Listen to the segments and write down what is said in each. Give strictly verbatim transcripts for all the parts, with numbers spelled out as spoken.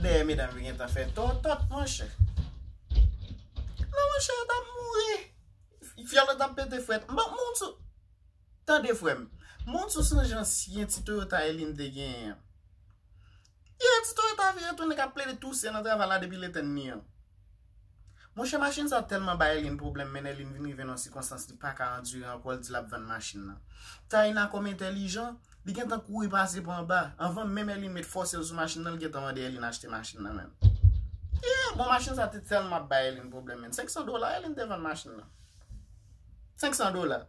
Dèyè medam yo gentan fè tòtòt, monchè. Non, monchè, yo t ap mouri. Fyèl yo t ap pete frèt. Bon, moun sou. Tande, frè m. Moun sou sonje ansyen ti Toyota Elin te genyen an. Ye, ti Toyota vire tounen k ap plede touse nan travay la depi l etenn li an. Monchè, machin sa tèlman bay Elin pwoblèm, men Elin vin rive nan yon sikonstans li pa ka andire ankò, l di l ap vann machin nan. Taina, kòm entèlijan, li gentan kouri pase pa anba. Anvan menm Elin met fòse l sou machin nan, li gentan mande Elin achte machin nan menm. Yeah, bon, machin sa te tèlman ap bay Elin pwoblèm, men. Senk san dola, Elin te vann machin nan. Senk san dola.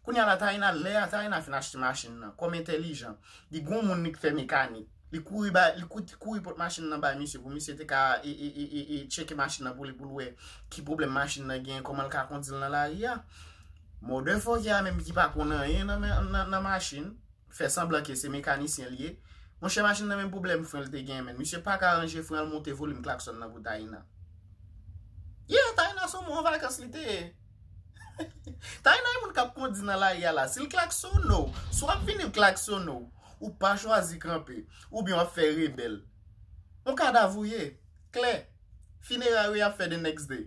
Kounye a la, Taina, lè a Taina fin achte machin nan, kòm entèlijan, li gon moun li k fè mekanik. Li kouri ba, li kout-, kouri pot machin nan bay misye pou misye te ka e, e, e, e, e tcheke machin nan pou li, pou l wè ki pwoblèm machin nan gen, kòman l ka kondi l nan lari a. Motherfucker a menm ki pa konn anyen nan, nan, nan machin, fè sanblan ke se mekanisyen l ye. Monchè, machin nan menm pwoblèm fren l te gen, men. Misye pa ka ranje fren an, l monte volim klaksòn nan pou Taina. Yeah, Taina se yon moun an vakans li te ye. Taina e moun k ap kondi nan lari a la. Si l klaksone w, si w ap vini l klaksone w, ou pa chwazi kanpe, oubyen w ap fè rebèl. On kadav ou ye. Klè. Fineray ou y ap fè the next day.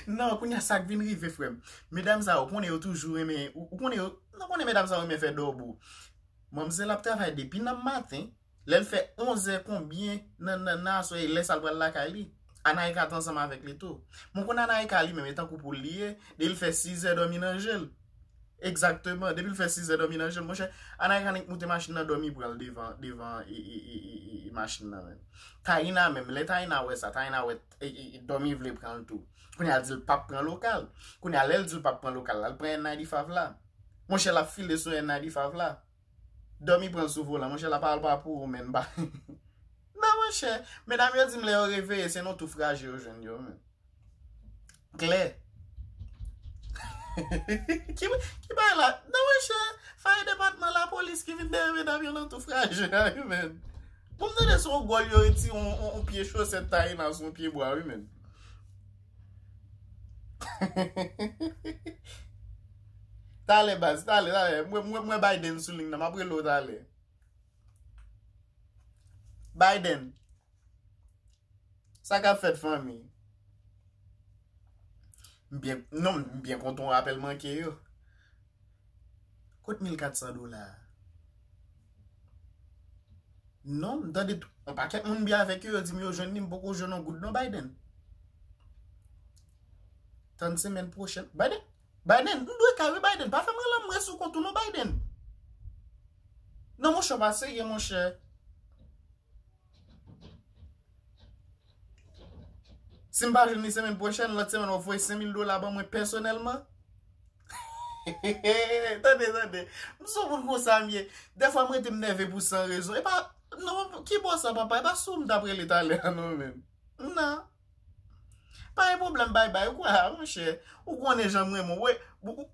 Non, kounye a sa k vin rive, frè m. Medam sa yo, konnen yo toujou renmen, ou, ou konnen yo, nou konnen medam sa yo renmen fè dòbo. Manmzèl ap travay depi nan maten, lè l fè onzè konbyen nan, nan, nan aswè, e lè sa l pral lakay li. Anaïka t ansanm avèk li tou. Mwen konn Anaïka li menm, e tankou poul li ye, depi l fè sizè dòmi nan je l. Egzakteman, depi l fè sizè dòmi nan je l, monchè, Anaïka annik moute machin nan, dòmi pran l devan, devan, e, e, e, e, e, e machin nan menm. Taina menm, lè Taina wè sa, Taina wè, e, e, e, dòmi vle pran l tou. Kounye a l di l p ap pran lokal. Kounye a lè l di l p ap pran lokal la, l pran N ninety-five la. Monchè, l ap file sou N ninety-five la. Dòmi pran l sou volan, monchè, l ap al pa pou ou, menn ba. Non, monchè, medam yo di m lè yo reveye, se nan tou fraje yo jwenn yo, men. Klè. Ki, ki bagay la? Non, monchè, fay depatman lapolis ki vin dèyè medam yo nan tou fraje a, wi, men. Pou m tande se yon gòl yo retire yon, yon, yon pye chosèt Taina sou yon pye bwa, wi, men. Talè, baz, talè, talè. Mwen, mwen, mwen Biden sou liy nan, m ap rele w talè. Biden. Sa k ap fèt, fanmi? M byen, non, m byen kontan w apèl manke yo. Kot mil kat san dola a? Non, m tande t-, yon pakèt moun byen avèk yo, yo di m yo jwenn li, m poko jwenn yon goud non, Biden. Tann semèn pwochèn. Biden, Biden, m dwe kay wi, Biden. Pa fè m rele m ret sou kont ou non, Biden. Non, monchè, w pa serye, monchè. Si m pa jwenn li semèn pwochèn, lòt semèn w ap voye senk mil dola ban mwen pèsonèlman. Tande, tande. M se yon moun konsa m ye. Dèfwa m rete m nève pou san rezon. E pa, non, ki bò sa, papa? E pa sou ou m t ap rele talè a, non, menm. Non. Pa gen pwoblèm, bay bay. Ou kwè, a, monchè? Ou konnen jan m renmen w. Wi, ou, ou,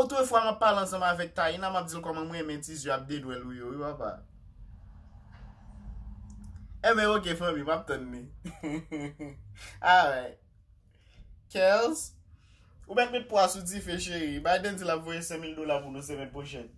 otrefwa, m ap pale ansanm avèk Taina, m ap di l kòman m renmen ti zye ap dedwèl ou yo, wi, papa. Enben, oke, fanmi, m ap tann li. Alright. Kels, ou mèt met pwa sou dife, cheri. Biden di l ap voye senk mil dola pou nou semèn pwochèn.